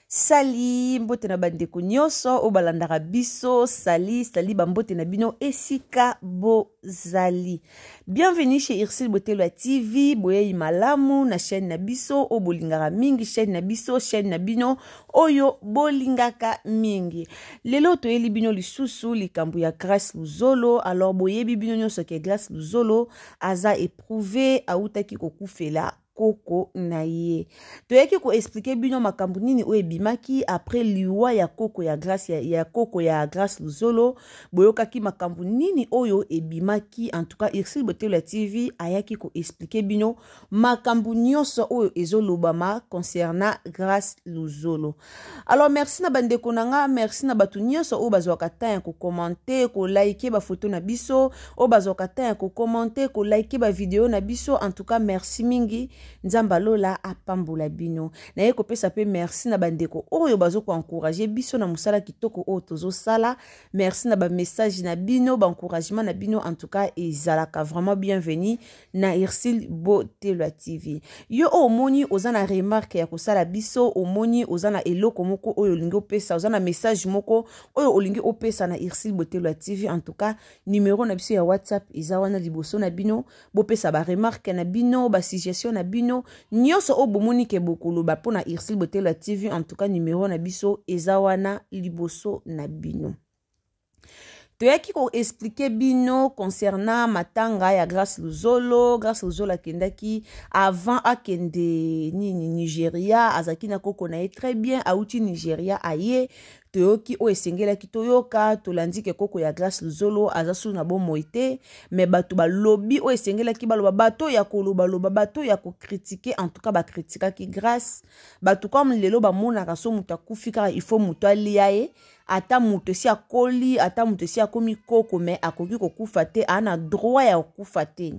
Sali mbote na bandeko nyonso oyo balandaka biso. Sali sali bambote na bino esika bozali. Bienvenue chez Ursule Botelo ya TV. Boyei malamu na chaîne na biso oyo bolingaka mingi, chaîne na biso, chaîne na bino oyo bolingaka mingi. Lelo toyeli bino lisusu likambo ya Grace Luzolo. Alors boyebi bino nyonso ke Grace Luzolo aza éprouvé, awutaki kokufela koko na ye. Toyaki koexplike bino makambo nini oyo ebimaki après liwa ya koko ya Grace, ya koko ya Grace Luzolo. Boyokaki makambo nini oyo ebimaki. En tout cas Ursule Botelo ya TV ayaki koexplike bino makambo nyonso oyo ezolobama concernant Grace Luzolo. Alors merci na bandeko na nga, merci na bato nyonso oyo bazwaka temps ya kokommente, kolike bafoto na biso, oyo bazwaka temps ya kokommente, kolike bavideo na biso. En tout cas merci mingi, Nzambe alola apambola bino. Naye kopesa pe merci na bandeko oyo bazo koencourager biso na mosala kitoko oyo tozosala. Merci na bamessage na bino, baencouragement na bino. En tout cas ezalaka vraiment bienvenu na Ursule Botelwa TV. Yo oyo omoni oza na remarque ya kosala biso, omoni oza na eloko moko oyo olingi opesa, oza na message moko oyo olingi opesa na Ursule Botelwa TV, en tout cas numero na biso ya WhatsApp eza wana liboso na bino. Bopesa ba remarque na bino, ba suggestion na bino, nyonso oyo bomoni ke bokoloba mpo na Ursule Botelwa TV, en tout cas numero na biso eza wana liboso na bino. Toyaki koexplike bino concernant matanga ya Grace Luzolo. Grace Luzolo akendaki avant akende nini Nigeria, azalaki na koko na ye très bien, auti Nigeria aye. Toyoki oyo esengelaki toyoka, tolandi ke koko ya Grace Luzolo aza sulu na bomoi te, mais bato balobi oyo esengelaki baloba, bato ya kolobaloba, bato ya kokritike, en tout cas bakritikaki Grace. Bato comme lelo bamonaka so moto akufi kaka il faut moto alia ye, ata moto esi akoli, ata moto esi akomi koko, mais akoki kokufa te, aa na droit ya kokufa te.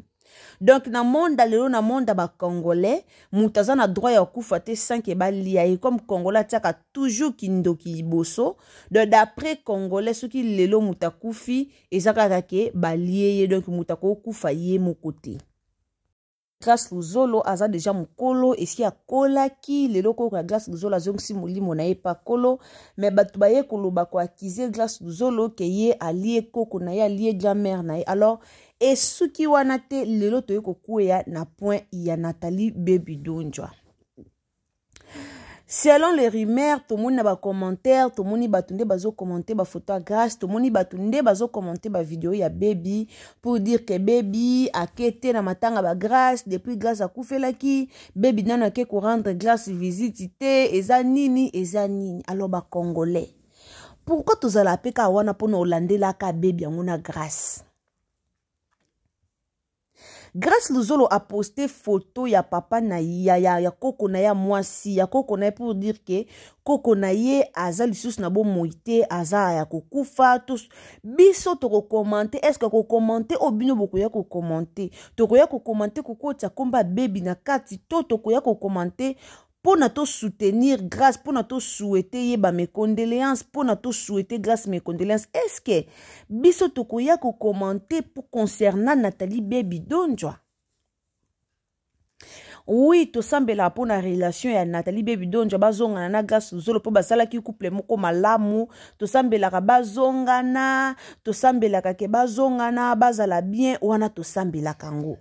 Donc na monde lelo, na monde ba congolais, moto aza na droit ya kokufa te sans ke balia ye. Comme congolais atiaka toujours kindoki liboso, donc d'après congolais soki lelo moto akufi eza kaka ke balie ye, donc moto akokufa ye moko te. Grace Luzolo aza deja mokolo, esi akolaki lelo koko ya Grace Luzolo azongisi molimo na ye pa kolo, mais bato baye koloba koakize Grace Luzolo ke ye alie koko na ye, alie grand-mère na ye. Alors esuki wana te, lelo toye kokweya na point ya Nathalie Baby Dondjwa. Selon les rumeurs, tomoni na bacommentaire, tomoni bato nde bazokommente bafoto ya Grace, tomoni bato nde bazokommente bavideo ya Baby pour dire que Baby ake te na matanga ba Grace. Depuis Grace akufelaki, Baby nano ake korendre Grace visite te. Eza nini, eza nini? Alors bacongolais, pourquoi tozala mpe kaka wana mpona olandelaka Baby yango na Grace? Grace Luzolo a posté photo ya papa na ya koko na ya mwasi ya koko na ye pour dire que koko na ye aza lisusu na bomoi te, aza ya kokufa. Tous biso tokokommente, est-ce que kokommente oyo bino bokoya kokommente, tokoya kokommente kokotia komba Baby na kati, to tokoya kokommente mpona tosoutenir Grâce, mpona tosouhaite ye ba mes condoléances, mpona tosouhaite Grâce mes condoléances? Est-ce que biso tokoya kokommente pour concernant Nathalie Baby Dondjwa? Oui, tosambelaka mpona relation ya Nathalie Baby Dondjwa bazongana na Grâce Luzolo, mpo basalaki couple moko malamu. Tosambelaka bazongana, tosambelaka ke bazongana, bazala bien, wana tosambelaka yango.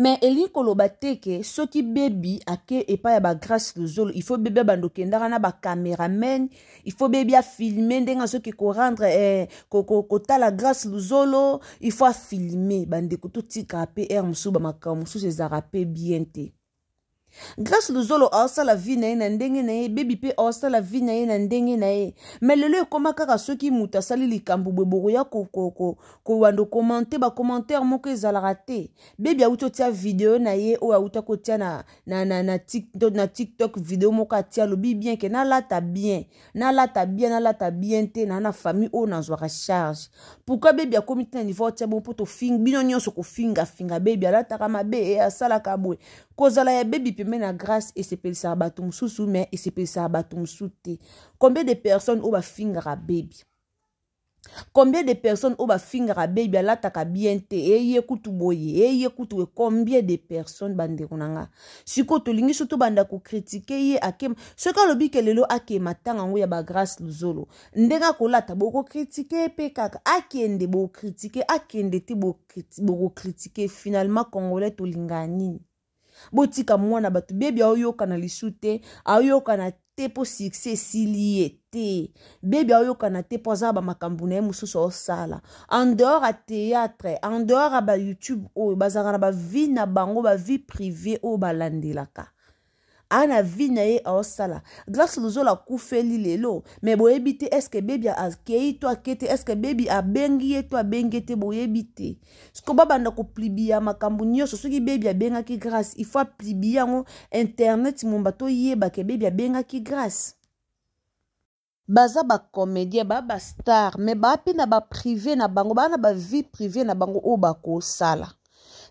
Mais elingi koloba te ke soki Baby ake epai ya ba Grâce Luzolo, il faut Baby abanda okendaka na bacameraman, il faut Baby afilme ndenge azoki korendre kotala Grâce Luzolo, il faut afilme. Bandeko, totikaka mpe aire mosusu, bamakambo mosusu ezalaka mpe bien te. Grâce Luzolo aosala vie na ye na ndenge na ye, Baby mpe aosala vie na ye na ndenge na ye. Mais lelo ekóma kaka soki moto asali likambo boye, bokoya kobanda okommente bacommentaire moko ezalaka te. Baby awuti otia video na ye oyo awuta kotia na TikTok, video moko atia, alobi bien ke nalata bien, nalata bien, nalata bien te na famille oyo nazwaka charge. Pourquoi Baby akomi te na niveau atia bongo? Mpo tofinga bino nyonso, kofingafinga Baby alataka mabe e asalaka boye. Kozala ya Baby pembe na Grâce esepelisaka bato mosusu, mais esepelisaka bato mosusu te. Combien de personnes oyo bafingaka Baby? Combien de personnes oyo bafingaka Baby alataka bien te, eye kutu boye, eye kutu boye? Combien de personnes, bandeko na nga? Sikoyo tolingi so tobanda kocritiquer ye. Akema, soki alobi ke lelo akema ntango yango ya bagrâce Luzolo, ndenge akolata, bokocritiquer ye mpe kaka. Akende, bokocritiquer. Akende te, bokocritiquer. Finalement, Congolais, tolingaka nini? Botika mwana bato. Bebi aoyokana lisu te, aoyokana te mpo succès esili ye te. Bebi aoyokana te mpo aza bamakambo na ye mosusu aosala en dehors ya théâtre, en dehors ya bayoutube oyo bazalaka na bavie na bango, bavie privée oyo balandelaka. Aa na vie na ye aosala. Grâce Luzolo akufeli lelo, mais boyebi te est-ce Bebi akei to ake te, est-ce Bebi abengi ye to abengi ye te, boyebi te. Siko babanda kopublier makambo nyonso. Soki Bebi abengaki Grâce, il faut apublier yango internet momba, toyebake Bebi abengaki Grâce. Baza bacomédien, baa bastar, mais baa mpe na baprivé na bango, baa na bavie privée na bango oyo bakosala.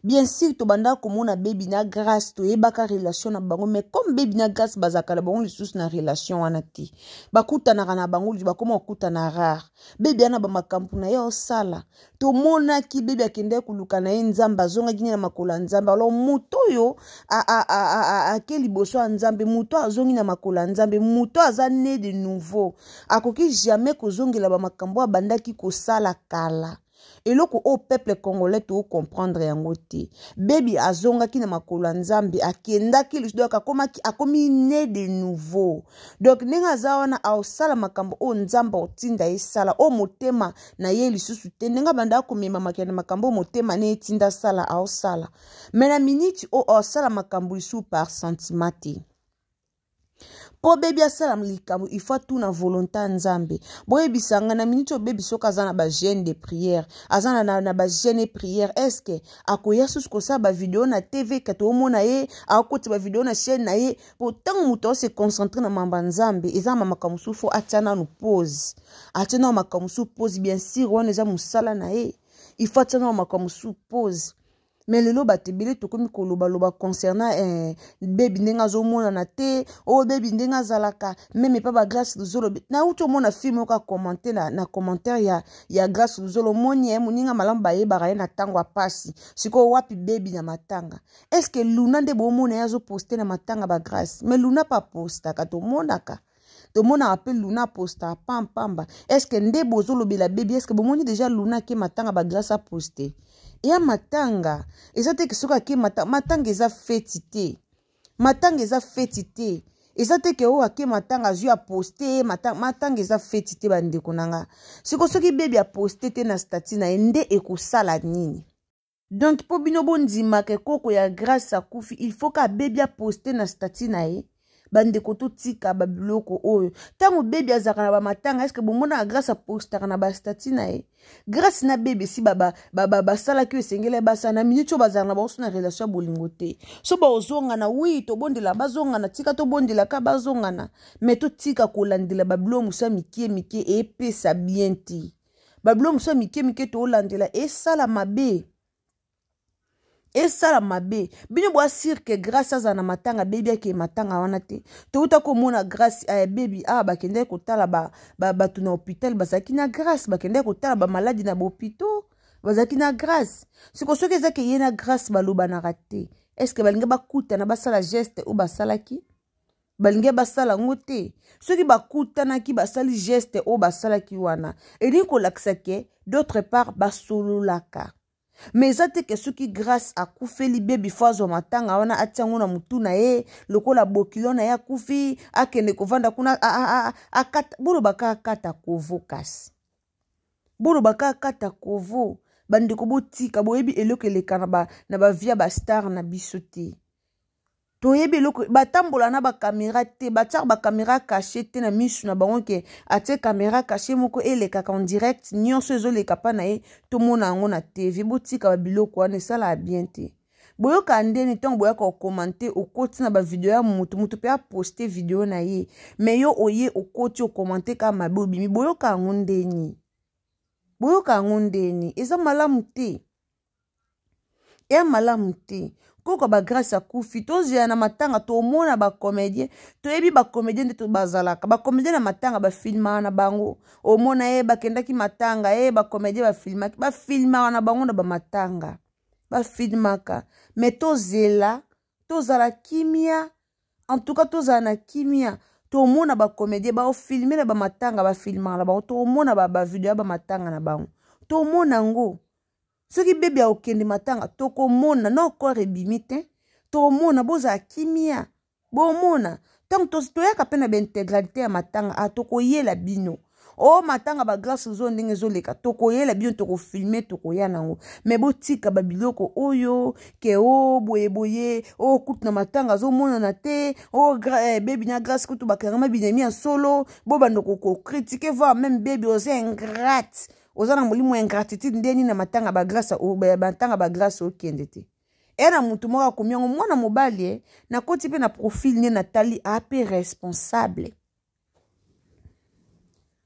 Bien sûr, tobandaka komona Bebi na Grâce, toyebaka relation na bango, mais comme Bebi na Grâce bazalaka na bango lisusu na relation wana te, bakutanaka na bango, bakoma kokutana rare. Bebi ana bamakambo na ye osala. Tomonaki Bebi akendaki koluka na ye Nzambe, azongaki na makolo ya Nzambe. Alors moto oyo ake liboso ya Nzambe, moto azongi na makolo ya Nzambe, moto aza né de nouveau, akoki jamais kozongela bamakambo abandaki kosala kala. Eloko oyo peuple congolais tocomprendre yango te. Bebi azongaki na makolo ya Nzambe, akendaki lisusu, donc akomaki, akomi né de nouveau. Donc ndenge aza wana, aosala makambo oyo Nzambe aotinda esala, oyo motema na ye lisusu te. Ndenge abandaka komema makende, makambo oyo motema ne etinda asala, aosala. Mais na miniti oyo, aosala makambo lisusu par sentiment te. Mpo Bebi asala likambo, il faut atuna volonté ya Nzambe. Boyebisa nga, na miniti oyo, Bebi soki aza na bajeûne de prière, aza na bajeûne prière, est-ce akoya susu kosala bavideo na TV ka toomona ye akokota bavideo na chaîne na ye? Po ntango moto aose concentrer na mamba Nzambe, eza na makambo mosusu faut atia nanu pause, atia nanu makambo mosusu pause. Bien sûr, wana eza mosala na ye, il faut atia nanu makambo mosusu pause. Mais lelo bato ebele tokomi kolobaloba concernant Bebi, ndenge azomonana te, oyo Bebi ndenge azalaka même epa bagrâce Luzolo. Nauti omona film moko acommenter na commentaire ya Grâce Luzolo. Omoni ye, moninga malamu bayebaka ye na ntango ya pasi. Sikoyo wapi Bebi na matanga? Est-ce Luna nde bomona ye azoposter na matanga bagrâce? Mais Luna mpe apostaka, tomonaka mpe Luna apostaka pampamba. Est-ce nde bozolobela Bebi? Est-ce bomoni déjà Luna ake matanga bagrâce aposter? Eya matanga, eza te ke soki ake matanga, eza feti te. Matanga eza feti te. Eza te ke oyo ake matanga azwi aposter. Matanga eza feti te, bandeko na nga. Siko soki Bebi aposter te na statut na ye, nde ekosala nini? Donc mpo bino bondimaka ekoko ya Grâce akufi, il faut ka Bebi aposter na statut na ye. Bandeko, totika babiloko oyo. Ntango Bebi azalaka na bamatanga, est-ce bomonaka Grâce apostaka na bastatut na ye? Grâce na Bebi esi basalaki oyo esengeli basala. Na miniti oyo, bazalaka na bango so na relation ya bolingo te. So bazongana, wi, tobondela bazongana, tika tobondelaka bazongana. Mais totika kolandela babiloko mosusu ya mike mike, epesa bien te. Babiloko mosusu ya mike mike tolandela, esala mabe, esala mabe. Bino boa sûr ke Grâce azala na matanga, Bebi ake matanga wana te. Touta komona Grâce aya Bebi awa, bakendaki kotala bato ba, ba na hôpital, bazalaki na Grâce. Bakendaki kotala bamaladi na bahôpitaux, bazalaki na Grâce. Siko soki ezaki ye na Grâce balobanaka te, est-ce balingi bakutana, basala geste oyo basalaki? Balingi basala yango te. Soki bakutanaki, basali geste oyo basalaki wana, elingi kolakisa ke d'autre part basololaka. Mais eza te ke soki Grâce akufeli Bebi, faut azwa matanga wana, atia yango na motu na ye lokola bokilo na ye akufi, akende kovanda kuna, akata. Bolobaka akata kovo, kasi bolobaka akata kovo. Bandeko, botika. Boyebi eloko eleka na bavie ya bastar na biso te. Toyebi eloko batambola na bacaméra te, batiaka bacaméra cachée te na misu na bango ke atie caméra cachée moko elekaka en direct, nyonso ezoleka mpa na ye, tomona yango na TV. Botika babiloko wana, esalaka bien te. Boyoka ndeni ntango boyaka kocommenter, okoti na bavideo ya motu, motu mpe aposter video na ye, mais yo oye okoti, ocommenter kaka mabe, obimi. Boyoka yango ndeni? Boyoka yango ndeni? Eza malamu te, eya malamu te. Koko bagrace akufi, tozela na matanga tomona bacomédien. Toyebi bacomédien nde bazalaka bacomédien na matanga, bafilmaka na bango. Omona ye bakendaki matanga ye, bacomédien bafilmaki, bafilmaka na bango na bamatanga, bafilmaka. Mais tozela, tozala kimia. En tout cas, tozala na kimia, tomona bacomédien baofilme na bamatanga, bafilmaka na bango. Tomona bavideo ya bamatanga na bango, tomona yango. Soki bebi akokende matanga, tokomona na corps ebimi te, tomona. Bozala kimia, bomona ntango toyaka mpe na baintégralité ya matanga. A tokoyela bino o matanga bagrâce ozo ndenge ezoleka, tokoyela bino, tokofilme, tokoya nango. Mais botika babiloko oyo ke o boyeboye, o kutu na matanga azomonana te, o bebi na grâce kutu bakangama binemi ya solo. Bobanda kocritiquer, voire même bebi oza ingrate, oza na molimo ya ingratitude. Ndeni na matanga bagrâce, matanga bagrâce okende te. E na motu moko akomi yango, mwana mobali e nakoti mpe na profil nde natali ape responsable.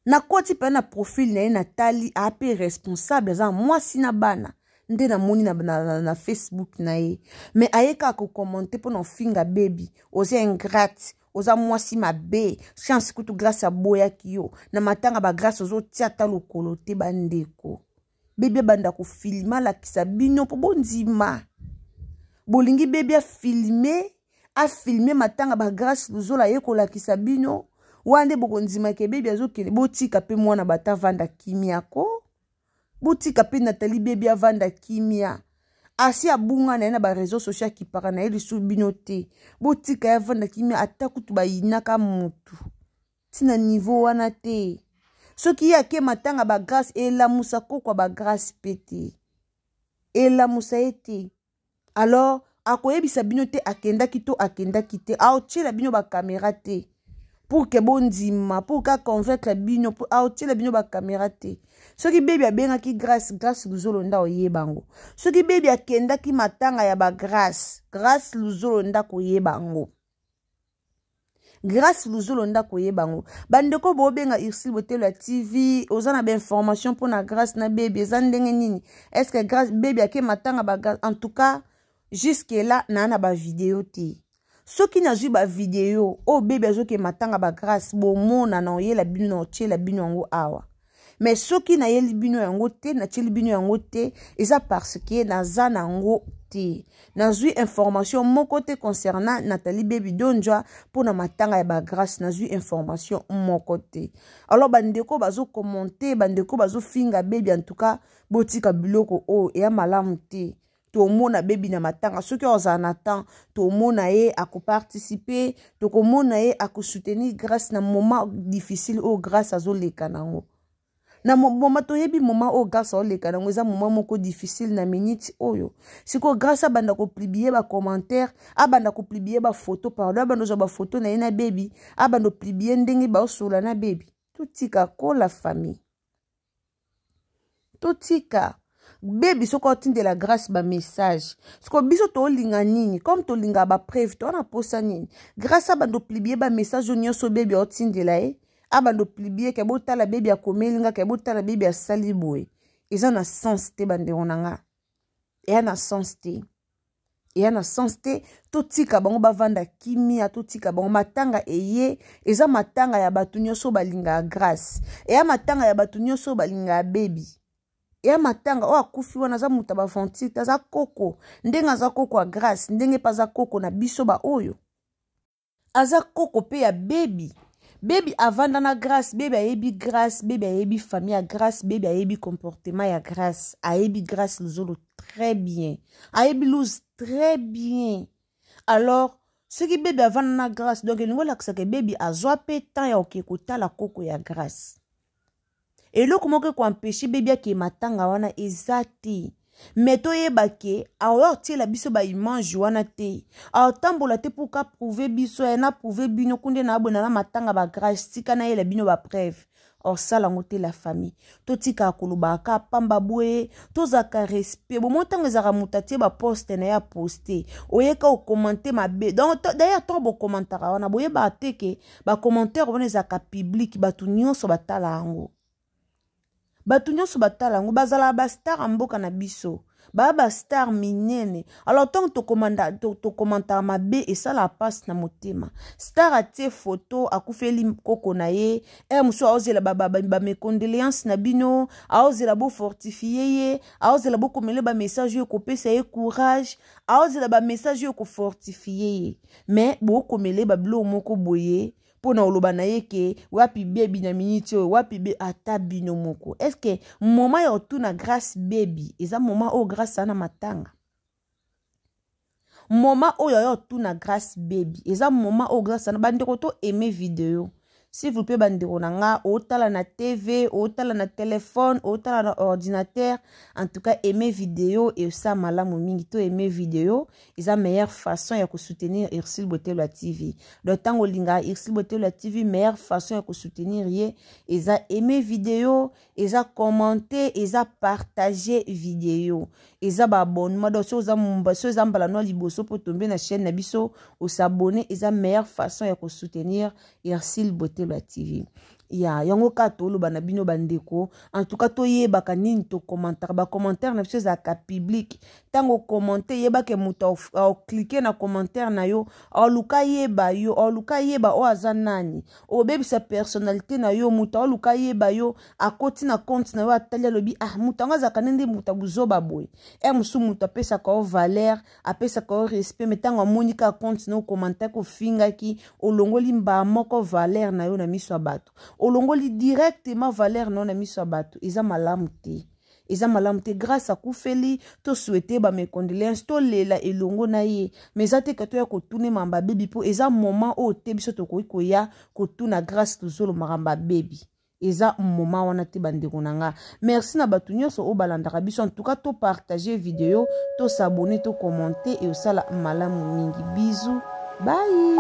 Nakoti mpe na profil na ye, natali ape responsable, aza mwasi na bana. Nde namoni na Facebook na ye, mais aye kaka kocommenter mpo na ofinga bebi: oza ingrate, oza mwasi mabe, chance kutu grâce aboyaki yo na matanga bagrâce, ozotia ata lokolo te. Bandeko, bebi abanda kofilme, alakisa bino mpo bondima. Bolingi bebi afilme, afilme matanga bagrâce Luzola, aye kolakisa bino wana nde bokondimaka bebi azokende. Botika mpe mwana bato avanda kimia ko, botika mpe Nathalie Bebi avanda kimia. Asi abunga na ye na baréseau sociaux, akipaka na ye lisusu bino te. Botika ye avanda kimia. Ata kutu bayinaka motu ntina niveau wana te. Soki ye ake matanga bagrâce, elamusa kokwa bagrâce mpe te, elamusa ye te. Alors akoyebisa bino te akendaki to akendaki te, aotiela bino bacaméra te pour que bondima, pour que aconvaincre bino, aotiela bino bacaméra te. Soki bebi abengaki Grâce, Grâce Luzolo nda oyeba yango. Soki bebi akendaki matanga ya bagrâce, Grâce Luzolo nda koyeba yango, Grâce Luzolo nda koyeba yango. Bandeko bobenga Ursile Botelo ya TV, oza na bainformation mpona Grâce na bebi, eza ndenge nini? Est ce que Grâce, bebi ake matanga bagrâce? En tout cas, jusque là naa na bavideo te. Soki nazwi bavideo oyo bebi azoke matanga bagrâce, bomona na oyela bino, na otiela bino yango awa. Mais soki nayeli bino yango te, natieli bino yango te, eza parce que naza nango te. Nazwi information moko te concernant Nathalie Bebi Donjwa mpona matanga ya bagrâce, nazwi information moko te. Alors bandeko bazocommenter, bandeko bazofinga bebi, en tout cas botika biloko oyo, eya malamu te. Tomona bebi na matanga soki ozala na temps, tomona ye akoparticiper, tokomona ye akosoutenir Grâce na moment difficile oyo Grâce azoleka nango. Na moment toyebi, moment oyo Grâce aoleka nango eza moment moko difficile na minute oyo. Sikoyo Grâce abanda kopublier bacommentaire, abanda kopublier bafoto, pardon, abanda ozwa bafoto na ye na bebi, abanda opublier ndenge baosola na bebi. Totika kola famille, totika bebi. Soki otindela Grâce bamessage, siko biso tolinga nini? Comme tolingaka bapreuve, towana posa nini? Grâce abanda opublier bamessage oyo nyonso bebi aotindela ye, abanda opublier ke botala bebi akomeli nga, ke botala bebi asali boye, eza na sens te. Bandeko na nga, eya na sens te, eya na sens te. Totika bango bavanda kimia, totika bango. Matanga eye eza matanga ya bato nyonso balingaka Grâce, eya matanga ya bato nyonso balingaka bebi. Eya matanga oyo akufi wana aza moto ya baventure te, aza koko. Ndenge aza koko ya Grâce, ndenge mpe aza koko na biso baoyo, aza koko mpe ya bebi. Bebi avanda na Grâce, bebi ayebi Grâce, bebi ayebi famille ya Grâce, bebi ayebi comportement ya Grâce, ayebi Grâce Luzolo très bien, ayebi Luz très bien. Alors soki bebi avanda na Grâce, donc elingi olakisaka bebi azwa mpe temps ya oke kotala koko ya Grâce. Eloko moko ekoempêcher bebi ake matanga wana eza te. Mais toyeba ke aoya otiela biso baimage wana te, aotambola te mpo ka prouver biso ya na prouver bino kunde na abona na matanga bagrâce. Tika nayela bino bapreuve, osala yango te. La famille, totikaka kolobaka pamba boye, tozalaka respect. Bomo ntango ezalaka moto atie baposte na ye, aposte, oyeka ocommenter mabe. Donc d'ailleurs, ntango bocommentaka wana, boyebaka te ke bacommentaire wana ezalaka public, bato nyonso batala yango. Bato nyonso batala yango, bazalaka bastar ya mboka na biso, baya bastar minene. Alors ntango tokomantaka mabe, esalaka mpasi na motema. Star atie foto, akufeli koko na ye, ere mosusu aozela bamecondoléance na bino, aozela bofortifie ye, aozela bokomele bamessage oyo ekopesa ye courage, aozela bamessage oyo ekofortifie ye. Mais bokomele babiloko moko boye mpo na oloba na ye ke wapi bebi na miniti oyo, wapi be ata bino moko. Estce moma ya otuna Grâce Bebi eza moma oyo Grâce ana matanga? Moma oyo ya otuna Grâce Bebi eza moma oyo Grâce ana? Bandeko, to aime video s'il vous plaît. Bandeko na nga, otala na TV, otala na telefone, otala na ordinateur, en tout cas aime video, esa malamu mingi. To aime video, eza meilleure façon ya kosoutenir Ursule Botelo ya TV. Donc ntango olingaka Ursule Botelo ya TV, meilleure façon ya kosoutenir ye eza aime video, eza commenter, eza partager video, eza baabonnement. Donc soki oza mbala no liboso mpo tombe na chaîne na biso, osabone, eza meilleure façon ya kosoutenir Ursule Botelo ya TV. Ya yango kaka toloba na bino bandeko. En tout cas toyebaka nini tokommentaka. Bacommentaire na biso ezalaka public. Ntango okommente, yebake moto aoclique na commentaire na yo, aluka yeba yo, aluka yeba oyo aza nani. Obebisa personnalité na yo. Moto aoluka yeba yo, akoti na compte na yo, atali, alobi: "Ah, moto yango azalaka nde nde moto abuzoba boye." E mosusu moto apesaka yo valeur, apesaka yo respect, mais ntango amoni kaka compte na okomanta kofingaki, olongoli mbaa moko valeur na yo na miso ya bato, olongoli directement valeur na yo na miso ya bato. Eza malamu te, eza malamu te. Grâce akufeli, tosouhaite bamecondoléance, tolela elongo na ye, mais eza te ke toya kotuna makambo abebi, mpo eza moment oyo te biso tokoki koya kotuna Grâce tozolo makambo abebi. Eza moment wana te, bandeko na nga. Merci na bato nyonso oyo balandaka biso. En tout cas topartage video, tosabone, tokommente, e osala malamu mingi. Bisous, bye.